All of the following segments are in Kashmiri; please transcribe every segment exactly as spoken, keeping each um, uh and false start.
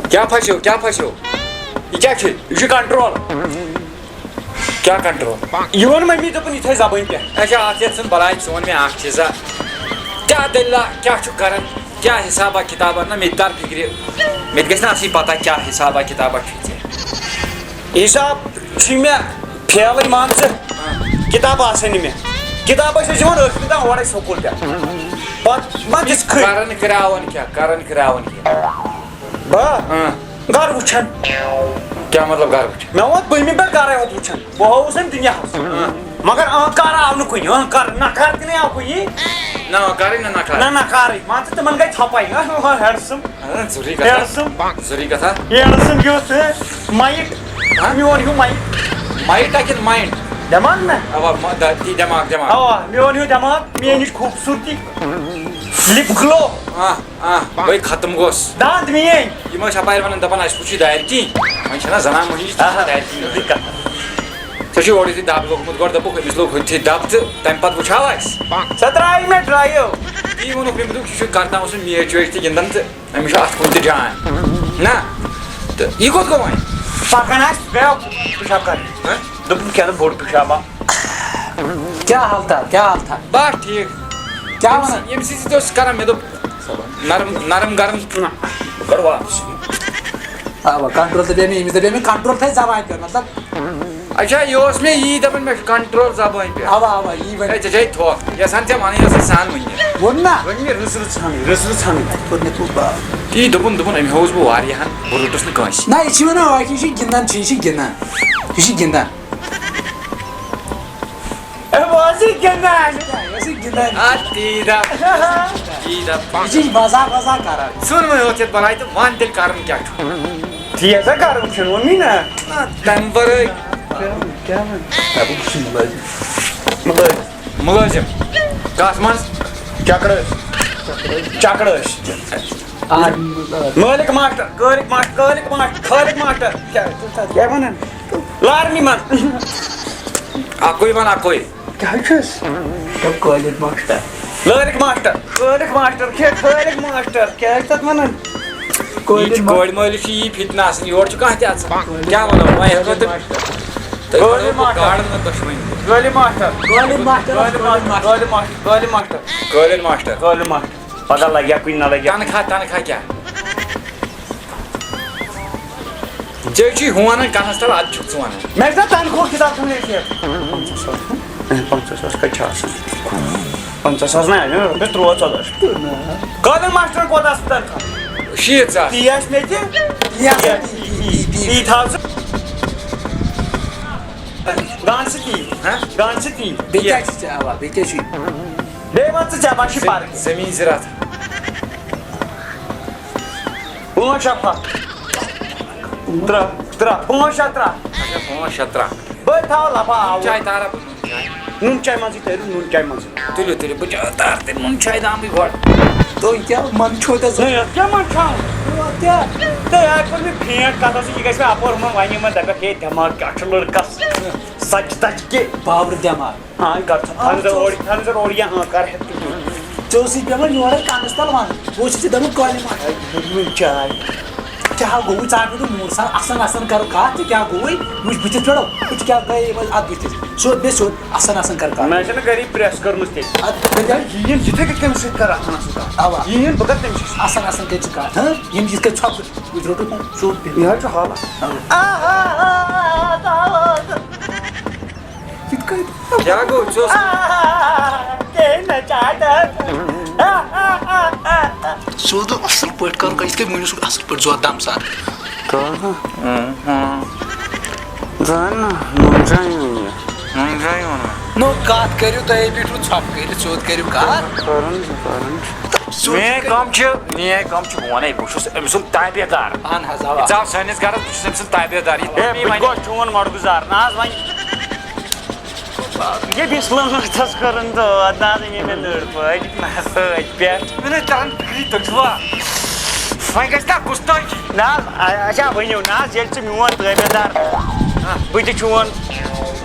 کیٛاہ پھسیو، کیٛاہ پھسیو؟ یہِ کیٛاہ چھُ؟ یہِ چھُ control۔ کیٛاہ control؟ یہِ ووٚن مٔمی، دوٚپُن، "یہِ تھٲے زبٲنۍ پٮ۪ٹھ۔" اچھا، اَتھ یَتھ ژھٕن بَلاے، ژٕ وَن مےٚ اَکھ چیٖزا۔ کیٛاہ دٔلیٖلہ، کیٛاہ چھُکھ کَران؟ کیٛاہ حِسابا کِتابا؟ نہ، مےٚ تہِ تَر فِکرِ، مےٚ تہِ گژھِ نہ آسٕنۍ پَتہ، کیٛاہ حِسابا کِتابا چھُے ژےٚ۔ حِساب چھُے مےٚ فیلٕے، مان ژٕ، کِتاب آسٕے نہٕ مےٚ۔ کِتاب ٲسۍ أسۍ یِوان ٲٹھمہِ تام اورَے سکوٗل پٮ۪ٹھ۔ پَتہٕ ما دِژ کھٔنۍ؟ کَران کراوان کیٛاہ؟ کَران کراوان کیٛاہ؟ بہٕ؟ اۭں۔ گرٕ وٕچھان۔ کیٛاہ مطلب گرٕ وٕچھان؟ مےٚ ووٚن بٔمہِ پٮ۪ٹھ گرے یوت وٕچھان۔ بہٕ ہووُس أمۍ دُنیاہَس۔ اۭں۔ مگر اۭں کَر آو نہٕ کُنہِ، اۭں کَر، نَکھار تہِ نَے آو کُنی۔ نہ، کَرٕے نہٕ نَکھار۔ نہ، نَکھارٕے۔ مان ژٕ تِمَن گٔے ژھۄپَے۔ اۭں، handsome۔ اۭں، ضروٗری کَتھا۔ Handsome۔ ضروٗری کَتھا۔ Handsome کیُتھ، ہہ؟ Mike۔ ہہ؟ میون ہیوٗ Mike۔ Mike ہا کِنہٕ mind؟ دٮ۪ماغ نہ؟ اَوا، مَ-، دَ-، تی دٮ۪ماغ، دٮ۪ماغ۔ اَوا، میون ہیوٗ دٮ۪ماغ، میٲنۍ ہِش خوٗبصوٗرتی۔ Lip glow۔ آ، آ، بٔے ختم گوس۔ دانٛد میٲنۍ۔ یِم ٲسۍ اَپارِ وَنان، دَپان، "اَسہِ وُچھ یہِ دارِ کِنۍ۔" وۄنۍ چھَنہ زَنان مۄہنِج، آہا، دارِ کِنۍ۔ صحیح کَتھ۔ ژےٚ چھُے اورٕ یُتھُے دَب لوٚگمُت، گۄڈٕ دوٚپُکھ، أمِس لوٚگ ہُتہِ دَب تہٕ تَمہِ پَتہٕ وٕچھہاو اَسہِ۔ سۄ ترٛایہِ مےٚ ڈرٛایو۔ تی ووٚنُکھ مےٚ، مےٚ دوٚپ، "یہِ چھُ کرناوُن سُہ میچ ویچ تہٕ گِنٛدان تہٕ أمِس چھُ اَتھ کُن تہِ جان۔" نہ؟ تہٕ یہِ کوٚت گوٚو وۄنۍ؟ پَکان آسہِ، بیٚہو، پِشاب کَرنہِ۔ ہہ؟ دوٚپُن، "کیٛاہ نہٕ بوٚڑ پِشابا؟" کیٛاہ حالتہ؟ کیٛاہ حالتہ؟ بس ٹھیٖک۔ کیٛاہ ییٚمہِ وَنان؟ سۭتۍ، ییٚمہِ سۭتۍ ژےٚ اوس کران، مےٚ دوٚپ، نرم، نرم گرم، نہ، بہٕ کَرٕ واپس۔ اَوا، control تہٕ بیٚیہِ مےٚ، ییٚمِس دَپے مےٚ control تھٲے زبانہِ پٮ۪ٹھ، مطلب۔ اچھا، یہِ اوس مےٚ یی دَپان، مےٚ چھُ control زبٲنۍ پٮ۪ٹھ۔ اَوا، اَوا، یی وَنہِ۔ ہے، ژےٚ چھے تھۄکھ، یَژھان ژےٚ وَنٕنۍ ٲسٕے سان وٕنہِ۔ ووٚن نا؟ وۄنۍ مےٚ رٕژ رٕژ ژھانٕے، رٕژ رٕژ ژھانٕے۔ اَتہِ کوٚر مےٚ ژوٗر باو۔ تی دوٚپُن، دوٚپُن، أمۍ ہووُس بہٕ واریاہَن، بہٕ روٚٹُس نہٕ کٲنٛسہِ۔ نہ، یہِ چھِ وَنان، واقعی چھِ گِنٛدان، چھِ، یہِ چھِ گِنٛدان۔ یہِ چھِ گِنٛدان۔ اے، بہٕ اوسُس گِنٛدان۔ یہِ اوسُے گِنٛدان۔ آ، تی دَپ۔ تی دَپ۔ یہِ چھِ مزاق وزاق کران۔ ژھُن وۄنۍ یوت یَتھ بَلاے تہٕ وَن تیٚلہِ کَرُن کیٛاہ چھُ؟ تی ہسا کَرُن چھُنہٕ ووٚنمُے نا۔ نہ، تَمہِ وَرٲے۔ کیٛاہ وَن؟ کیٛاہ وَن؟ مُلٲزِم۔ مُلٲزِم۔ کَتھ منٛز؟ چکرٲسۍ۔ چکرٲسۍ۔ آ۔ مٲلِک ماسٹر، کٲلِک ماسٹر، کٲلِک ماسٹر، خٲلِک ماسٹر۔ کیٛاہ، کیٛاہ وَنان؟ لارمی منٛز۔ اَکُے وَن، اَکُے۔ کیٛاہ چھُس؟ دوٚپ کٲلِک ماسٹر۔ لٲرِک ماسٹر، کٲلِک ماسٹر، کیٛاہ کٲلِک ماسٹر؟ کیٛاہ چھِ تَتھ وَنان؟ یہِ چھِ کٲلِک ما-، کورِ مٲلِس چھِ یی فِتنہٕ آسان، یورٕ چھُ کانٛہہ تہِ اَژان۔ کیٛاہ وَنو، وۄنۍ ہٮ۪کو تۄہہِ، تۄہہِ کٲلِک کَرو بہٕ ماسٹر۔ گاڑَن منٛز دۄشوٕنی۔ کٲلِک ماسٹر۔ کٲلِک ماسٹر، کٲلِک ماسٹر، کٲلِک ماسٹر۔ کٲلِک ماسٹر۔ کٲلِک ماسٹر۔ پَگاہ لَگہِ ہا کُنہِ نہ لَگہِ ہا۔ تَنخواہ، تَنخواہ کیٛاہ؟ ژےٚ چھُے ہُہ وَنان کَنَس تَل، اَدٕ چھُکھ ژٕ وَنان۔ مےٚ چھُنہ تَنخواہ کِتاب چھُم لیکھِتھ۔ پنٛژاہ ساس، اے، پنٛژاہ ساس کَتہِ چھِ آسان؟ پنٛژاہ ساس نہ، اَسہِ رۄپیَس تُرٛواہ ژۄداہ شیٚتھ۔ کٲلٮ۪ن ماسٹرَن کوٗتاہ آسہِ تَنخواہ؟ شیٖتھ ساس۔ تی آسہِ مےٚ تہِ۔ تی آسہِ تی، تی، تی، تی۔ تی تھاو ژٕ۔ گان سۭتی۔ ہہ؟ گان سۭتی۔ بیٚیہِ کیٛاہ چھِ ژےٚ اَوا؟ بیٚیہِ کیٛاہ چھُے؟ بیٚیہِ وَن ژٕ، ژےٚ ما چھِ پَرٕنۍ؟ زٔمیٖن زِراعت۔ پانٛژھ شےٚ پھَکھ۔ ترٛےٚ، ترٛےٚ، پانٛژھ شےٚ ترٛےٚ۔ اچھا، پانٛژھ شےٚ ترٛےٚ۔ بہٕ تھاوٕ لَفا آوُر۔ چاے تارا بہٕ نُن چاے۔ نُن چاے منٛزٕے تٔرِو، نُن چاے منٛزٕے۔ تُلِو، تُلِو، بہٕ چاے تارٕ تیٚلہِ نُن چاے دامٕے گۄڈٕ۔ تُہۍ کیٛاہ منٛد چھُو تۄہہِ؟ نہ، یَتھ کیٛاہ منٛد چھاو؟ تُہۍ کیٛاہ؟ تُہۍ یَتھ کوٚر مےٚ پھینٛٹ کَتھ ٲسٕے، یہِ گژھِ مےٚ اَپور ہُمَن وَنہِ یِمَن دَپٮ۪کھ، ہے، دٮ۪ماغ کیٛاہ چھُ لٔڑکَس؟ سَچ تَچ کہِ پاورٕ دٮ۪ماغ۔ ہاں، کر ژٕ، تھاو نظر اورٕ، تھاو نظر اورٕ، یہِ، ہاں، کر ہٮ۪تھ تہٕ کینٛہہ۔ ژےٚ اوسُے پٮ۪وان یورَے کَنَس تَل وَنُن۔ بہٕ اوسُس ژےٚ دَپان کۄلہِ ما۔ نُن چاے۔ کیٛاہ گوٚوُے؟ ژٕ ہا مےٚ دوٚپ، موٗر سان اَصٕل اَصٕل کَرو کَتھ تہٕ کیٛاہ گوٚوُے؟ وٕچھ بٕتھِس پٮ۪ٹھ، وٕچھ کیٛاہ گٔیے وۄنۍ اَتھ بٕتھِس۔ سیوٚد بیٚہہ سیوٚد، اَصٕل اَصٕل کَر کَتھ۔ مےٚ چھَنہٕ گَرِ پرٛٮ۪س کٔرمٕژ تیٚلہِ۔ اَدٕ تیٚلہِ یہِ یِن یِتھَے کٔنۍ کٔمِس سۭتۍ کَرٕ اَصٕل اَصٕل کَتھ۔ اَوا۔ یہِ یِن بہٕ کَرٕ تٔمِس سۭتۍ۔ اَصٕل اَصٕل کٔرۍ ژٕ کَتھ، ہاں؟ یِم یِتھ کٔنۍ ژھۄپہٕ وٕچھ روٚٹُکھ وۄنۍ سیوٚد بیٚہہ۔ یہِ حظ چھُ حالہ۔ اَوا۔ یِتھ کٔنۍ۔ کیٛاہ گوٚو؟ ژٕ اوس۔ آ، کِہیٖنۍ نہٕ، چاے تہٕ۔ سیوٚد اَصٕل پٲٹھۍ کَر، یِتھ کٔنۍ مٲنِو سُہ اَصٕل پٲٹھۍ زور دَم سان۔ کَر؟ اۭں، اۭں۔ زَن نُن چاے أنۍ مےٚ۔ نُن چاے اوٚن مےٚ۔ نو، کَتھ کٔرِو تُہۍ، بیٖٹھِو ژھۄپہٕ کٔرِتھ، سیوٚد کٔرِو کَتھ۔ کَرُن چھُ، کَرُن چھُ۔ سیوٚد میٲنۍ کٔرِو۔ کٲم چھِ، میٲنۍ کٲم چھِ، بہٕ وَنَے، بہٕ چھُس أمۍ سُنٛد تابع دار۔ اَہَن حظ، اَوا۔ ژٕ آو سٲنِس گَرَس، بہٕ چھُس أمۍ سُنٛد تابع دار۔ یہِ ہے، بہٕ تہِ گوس چون مۄٹہٕ گُزار۔ نہ حظ، وۄنۍ ییٚلہِ اِسلام وقتس کٔرٕن دود، نہ حظ أنۍ مےٚ لٔڑ پٲٹھۍ۔ نہ حظ، أتھۍ پٮ۪ٹھ۔ مےٚ نہ حظ تران فِکرِ، تُہۍ چھِوا؟ وۄنۍ گژھِ نا گُستٲخی؟ نہ حظ، اَ-، اچھا، ؤنِو نہ حظ، ییٚلہِ ژٕ میون تٲبیدار، ہاں۔ بہٕ تہِ چون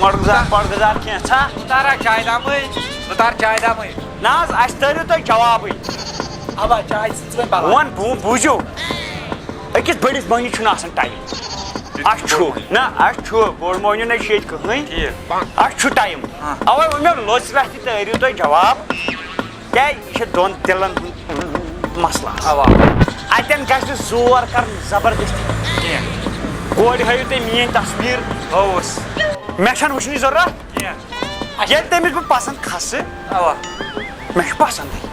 مۄٹہٕ گُزار، پۄٹہٕ گُزار کینٛژھا۔ بہٕ تارا چاے دامٕے، بہٕ تارٕ چاے دامٕے۔ نہ حظ، اَسہِ تٲرِو تُہۍ جوابٕے۔ اَوا، چاے ژٕ ژٕ وۄنۍ بَلاے۔ وۄنۍ بوٗ-، بوٗزِو۔ أسۍ أکِس بٔڑِس مۄہنِوِس چھُنہٕ آسان ٹایم۔ اَسہِ چھُ، نہ، اَسہِ چھُ، بوٚڑ مۄہنیو نہ چھُ ییٚتہِ کٕہٕنۍ۔ ٹھیٖک۔ اَسہِ چھُ ٹایم۔ ہاں۔ اَوَے ووٚن مےٚ، لوٚژ وٮ۪تھ تہِ تٲرِو تُہۍ جواب۔ کیٛازِ یہِ چھِ دۄن دِلَن ہُنٛد مسلہٕ آسان۔ اَوا۔ اَتٮ۪ن گژھِ نہٕ زور کَرُن زبردستی۔ کینٛہہ۔ کورِ ہٲیِو تُہۍ میٛٲنۍ تصویٖر۔ ہٲوٕس۔ مےٚ چھَنہٕ وٕچھنٕچ ضروٗرت۔ کینٛہہ۔ ییٚلہِ تٔمِس بہٕ پسنٛد کھسہٕ، اَوا۔ مےٚ چھُ پسنٛدٕے۔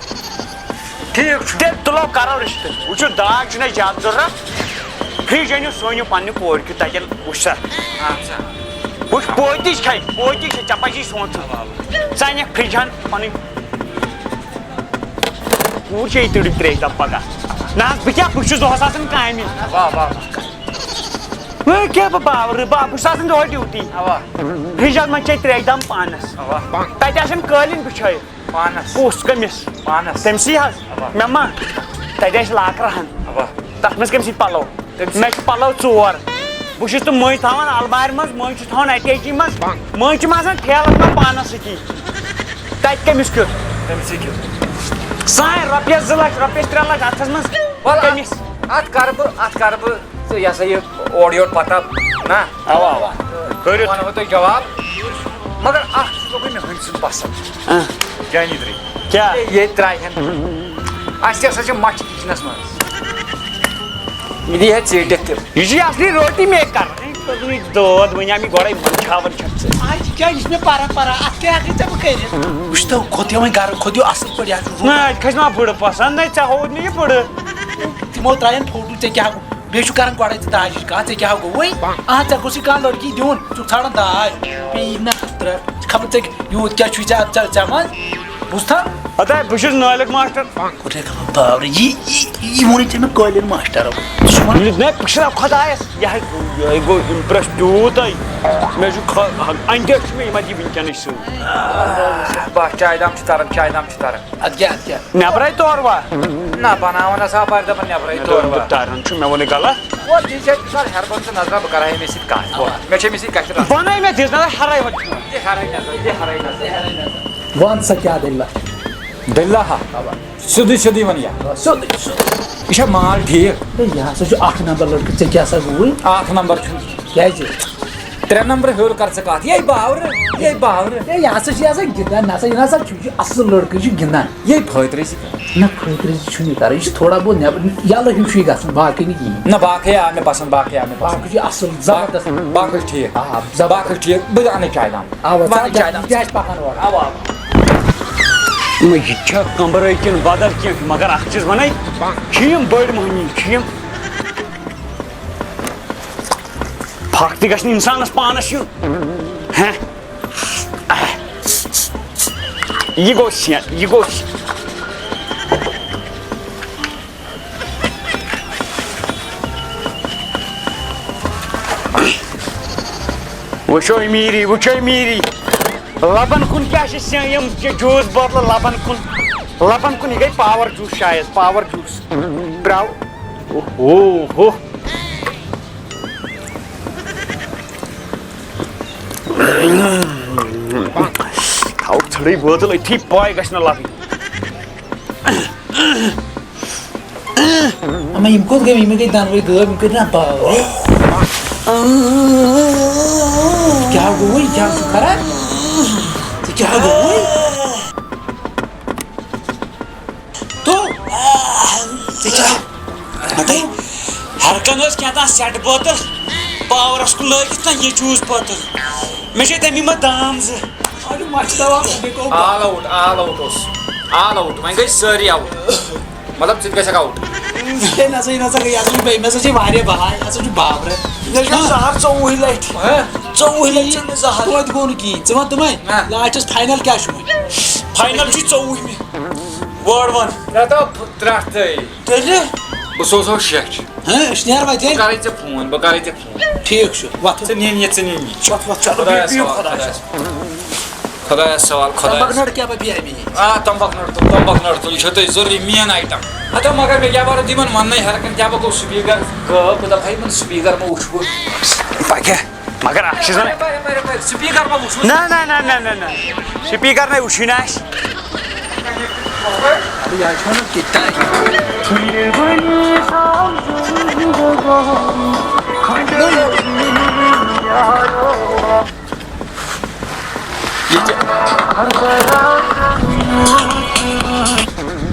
ٹھیٖک چھُ۔ تیٚلہِ تُلو کرو رِشتہٕ۔ وٕچھِو، داج چھُنہٕ اَسہِ زیادٕ ضروٗرت۔ فرج أنِو، سُہ أنِو پننہِ کورِ کیُتھ، تَتٮ۪ن وٕچھ سا۔ اَہَن سا۔ وٕچھ، پوتِج کھے، پوتِج چھِ، ژےٚ پَزی سونٛچُن۔ اَوا، اَوا۔ ژٕ اَنَکھ فرج ہن پنٕنۍ کوٗر چھےٚ ییٚتہِ تُلٕنۍ ترٛیش دَپ پَگاہ۔ نہ حظ، بہٕ کیٛاہ، بہٕ چھُس دۄہَس آسان کامہِ۔ واہ، واہ۔ وۄنۍ کیٛاہ بہٕ باورٕ، بہٕ، بہٕ چھُس آسان دۄہَے ڈیوٹی۔ اَوا۔ فرجَس منٛز چھے ترٛیش دَم پانَس۔ اَوا۔ تَتہِ آسَن قٲلیٖن بِچھٲیِتھ۔ پانَس۔ کُس کٔمِس؟ پانَس۔ تٔمۍ سٕے حظ۔ اَوا۔ مےٚ ما؟ تَتہِ آسہِ لاکرٕ ہَن۔ اَوا۔ تَتھ منٛز کٔمۍ سٕنٛدۍ پَلو؟ تٔمۍ سٕے۔ مےٚ چھِ پَلو ژور۔ بہٕ چھُس تِم مٔنٛزۍ تھاوان اَلمارِ منٛز، مٔنٛزۍ چھُس تھاوان اَٹیچی منٛز، مٔنٛزۍ چھِ منٛزَن ٹھیلَس منٛز پانَس سۭتی۔ تَتہِ کٔمِس کیُتھ؟ تٔمۍ سٕے کیُتھ۔ سانہِ رۄپیَس زٕ لَچھ، رۄپیَس ترٛےٚ لَچھ اَتھَس منٛز۔ وَلہٕ، کٔمِس؟ اَتھ، اَتھ کَرٕ بہٕ، اَتھ کَرٕ بہٕ ژٕ یہِ ہسا یہِ اورٕ یورٕ پَتہ، نہ؟ اَوا، اَوا۔ کٔرِتھ۔ وَنہو تۄہہِ جواب۔ مگر اَکھ چھُس بہٕ مےٚ ہُمۍ سُنٛد پَسنٛد۔ آ۔ جانی درٕے۔ کیٛاہ؟ یے، ییٚتہِ ترٛایہِ ہن۔ اَسہِ تہِ ہسا چھِ مَچھِ کِچنَس منٛز۔ یہِ دی ہے ژیٖٹِتھ تہِ۔ یہِ چھِ اَصلی روٹی میکَر۔ أمۍ کٔر مےٚ دود، وۄنۍ آو مےٚ گۄڈَے منٛدچھاوان چھَکھ ژٕ۔ آ، یہِ کیٛاہ، یہِ چھِ مےٚ پَران پَران۔ اَتھ کیٛاہ ہٮ۪کَے ژےٚ بہٕ کٔرِتھ؟ وٕچھ تو، کھوٚت یہِ وۄنۍ گَرٕ، کھوٚت یہِ اَصٕل پٲٹھۍ، یہِ حظ چھُ نہ، اَتہِ کھَسہِ ما بٕڑٕ پَسنٛد؟ نہ، ژےٚ ہووُتھ مےٚ یہِ بٕڑٕ۔ تِمو ترٛایَن فوٹو، ژےٚ کیٛاہ گوٚو؟ بیٚیہِ چھُ کران گۄڈَے ژٕ داجِچ کَتھ، ژےٚ کیٛاہ گوٚوُے؟ آ، ژےٚ گوٚژھُے کانٛہہ لٔڑکی دیُن، ژٕ چھُکھ ژھانٛڈان داج۔ بیٚیہِ نہ ترٛ-، خبر ژےٚ یوٗت کیٛاہ چھُے ژےٚ اَتھ، ژےٚ، ژےٚ منٛز؟ بوٗزتھا؟ ہتا، بہٕ چھُس نٲلِک ماسٹر۔ کوٚر ژےٚ خبر باورٕ، یی، یی، یی ووٚنُے ژےٚ مےٚ قٲلیٖن ماسٹرو۔ ژٕ چھُکھ وَنان، نہ، بہٕ چھُس خۄدایَس، یہِ ہا گوٚو، یہِ ہا گوٚو impress تیوٗت تۄہہِ۔ مےٚ چھُ خ-، اَنہِ پٮ۪ٹھ چھُ مےٚ یِمَن یہِ وٕنکیٚنٕے سۭتۍ۔ بَس، چایہِ دام چھِ تَران، چایہِ دام چھِ تَران۔ اَدٕ کیٛاہ، اَدٕ کیٛاہ؟ نٮ۪برَے تورٕ وا؟ نہ، بناوان ہسا اپارِ دَپان نٮ۪برَے مےٚ تورٕ دوٚپ، وا۔ تَران چھُ، مےٚ ووٚنُے غلط۔ وۄنۍ دِژ ہے سر ہربنٛد ژٕ نظرا، بہٕ کَرٕ ہا أمِس سۭتۍ کَتھ۔ مےٚ چھِ أمِس سۭتۍ کَتھِ رَژھ۔ بَنٲے مےٚ دِژ نظر ہَرَے ہوٚت چھُ۔ یہِ ہَرَے نظر، یہِ ہَرَے نظر۔ وَن سا کیٛاہ دٔلیٖلہ چھِ؟ دٔلیٖلہ ہا؟ سیوٚدُے سیوٚدُے وَن یا۔ سیوٚدُے سیوٚدُے۔ یہِ چھا مال ٹھیٖک؟ ہے، یہِ ہسا چھُ اَکھ نمبر لٔڑکہٕ، ژےٚ کیٛاہ سا گوٚوُے؟ اَکھ نمبر چھُنہٕ۔ کیٛازِ؟ ترٛےٚ نمبر ہیوٚر کر ژٕ کتھ۔ یے باورٕ، یے باورٕ۔ ہے، یہِ ہسا چھُ، یہِ ہسا گِنٛدان، نسا، یہِ نسا چھُ، یہِ چھُ اصٕل لڑکہٕ، یہِ چھُ گِنٛدان۔ یے فٲطرٕ چھِ کران۔ نہ، فٲطرٕ چھُنہٕ یہِ کران، یہِ چھُ تھوڑا بہت نٮ۪بر، یَلہٕ ہیوٗ چھُ یہِ گژھان، باقٕے نہٕ کِہیٖنۍ۔ نہ، باقٕے آو مےٚ پسنٛد، باقٕے آو مےٚ پسنٛد۔ باقٕے چھُ اصٕل، زبردست۔ باقٕے چھُ ٹھیٖک۔ آ، زبردست۔ باقٕے چھُ ٹھیٖک، بہٕ اَنہٕ چایہِ دام۔ اوا، بہٕ اَنہٕ زبردست، چایہِ دام۔ یہِ تہِ آسہِ پکان اورٕ۔ اوا، اوا۔ نہ، یہِ چھا کمبرٲے کِنہٕ بدل کینٛہہ، مگر اکھ چیٖز ونے، چھِ یِم بٔڑۍ مۄہنی، چھِ یِم۔ پھکھ تہِ گژھِ نہٕ اِنسانَس پانَس یُن۔ ہہ؟ یہِ گوٚو سیٚنٛد، یہِ گوٚو سیٚنٛد۔ وٕچھو أمیٖری، وٕچھو أمیٖری۔ لَبَن کُن کیٛاہ چھِ سیٚنٛد، یِم چھِ جوٗس بوتلہٕ لَبَن کُن۔ لَبَن کُن، یہِ گٔے پاوَر جوٗس شاید، پاوَر جوٗس۔ برٛاو۔ اوہو ہو۔ تھاوُکھ ژھٕڑٕے بٲتل أتھی، پاے گژھِ نہٕ لگٕنۍ۔ اما، یِم کوٚت گٔے؟ یِم گٔے دۄنوَے غٲب، یِم کٔرۍ نا باو۔ کیٛاہ گوٚوُے؟ کیٛاہ چھُ کران؟ ژےٚ کیٛاہ گوٚوُے؟ تو، ژےٚ کیٛاہ؟ مےٚ گٔے ہرکن ٲس کیٛاہ تام سیٚٹ بٲتل، پاورس کُن لٲگِتھ نا یہِ جوٗس بٲتل۔ مےٚ چھے تَمی منٛز دام زٕ۔ اَدٕ مَچھِ دوا، مےٚ گوٚو آل آوُٹ، آل آوُٹ اوس۔ آل آوُٹ، وۄنۍ گٔے سٲری آوُٹ۔ مطلب، ژٕ تہِ گژھکھ آوُٹ۔ ہے، نہ سا، یہِ نہ سا گٔے، یہِ ہسا چھُ بیٚیہِ، مےٚ ہسا چھِ واریاہ بہاے، یہِ ہسا چھُ بابرٕ۔ مےٚ چھُ زہر ژوٚوُہہِ لٹہِ۔ ہہ؟ ژوٚوُہہِ لٹہِ چھِ مےٚ زہر۔ توتہِ گوٚو نہٕ کِہیٖنۍ۔ ژٕ وَن تِمَے، ہہ۔ لاسٹَس فاینل کیٛاہ چھُ وۄنۍ؟ فاینل چھُ ژوٚوُہمہِ۔ وٲر وَن۔ رٹو ترٛٹھ تہٕ۔ تیٚلہِ؟ بہٕ سوزہو شیٚچھ۔ ہہ، أسۍ نیروا تیٚلہِ؟ بہٕ کَرَے ژےٚ فون، بہٕ کَرَے ژےٚ فون۔ ٹھیٖک چھُ، وۄتھ۔ ژٕ نِن یہِ، ژٕ نِن یہِ۔ وۄتھ، وۄتھ، چلو، خۄدایَس بِہِو، بِہِو حوالہٕ، خۄدایَس۔ خۄدایَس۔ خۄدایَس حوالہٕ، خۄدایَس۔ تمبکھ نٔر کیٛاہ پَتہٕ پیٚیہِ اَمی؟ آ، تمبکھ نٔر تُل، تمبکھ نٔر تُل، یہِ چھو تۄہہِ ضروٗری main item۔ ہتو، مگر مےٚ کیٛاہ وَنو تِمَن وَننَے، ہر کانٛہہ کیٛاہ بہٕ گوٚو speaker غٲب، بہٕ دَپہٕ ہا یِمَن speaker مہ وٕچھِ بہٕ۔ پَکہِ۔ مگر اکھ چیٖز وَنَے۔ بَرِ، بَرِ، بَرِ، speaker ما وٕچھُن؟ نہ، نہ، نہ، نہ، نہ، نہ۔ speaker نَے وٕچھُے نہٕ اَسہِ۔ یہِ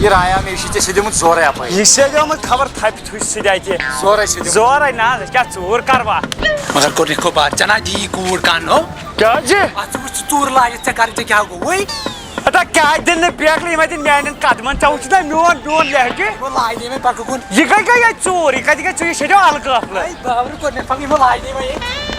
رایا مےٚ چھِ ژےٚ سیٚدیومُت زورے اَپٲرۍ۔ یہِ سیٚدیومُت خبر تھپہِ تھُچہِ سۭتۍ اَتہِ۔ زورے سیٚدیومُت۔ زورے نہ حظ، أسۍ کیٛاہ ژوٗر کَروا؟ مگر گۄڈٕنِکھو بار ژےٚ نا دِیی کوٗر کَن، ہو؟ کیٛازِ؟ اَتھ ژٕ وٕچھ ژٕ ژوٗر لٲگِتھ ژےٚ کَرٕنۍ ژےٚ کیٛاہ گوٚوُے؟ ہتا کیٛازِ دِنہٕ نہٕ بیکلہِ یِم اَتہِ میٛانٮ۪ن قدمَن؟ ژےٚ وٕچھُتھ نا میون، میون لہجہٕ؟ یِمو لاج دِیہِ مےٚ پَکہٕ کُن۔ یہِ کَتہِ گٔے اَتہِ ژوٗر؟ یہِ کَتہِ گٔے ژوٗر؟ یہِ سیٚدیو اَلگٲفلہٕ۔ ہے، بابرٕ کوٚر مےٚ پَکہٕ، یِمو لاج دِیہِ مےٚ یہِ۔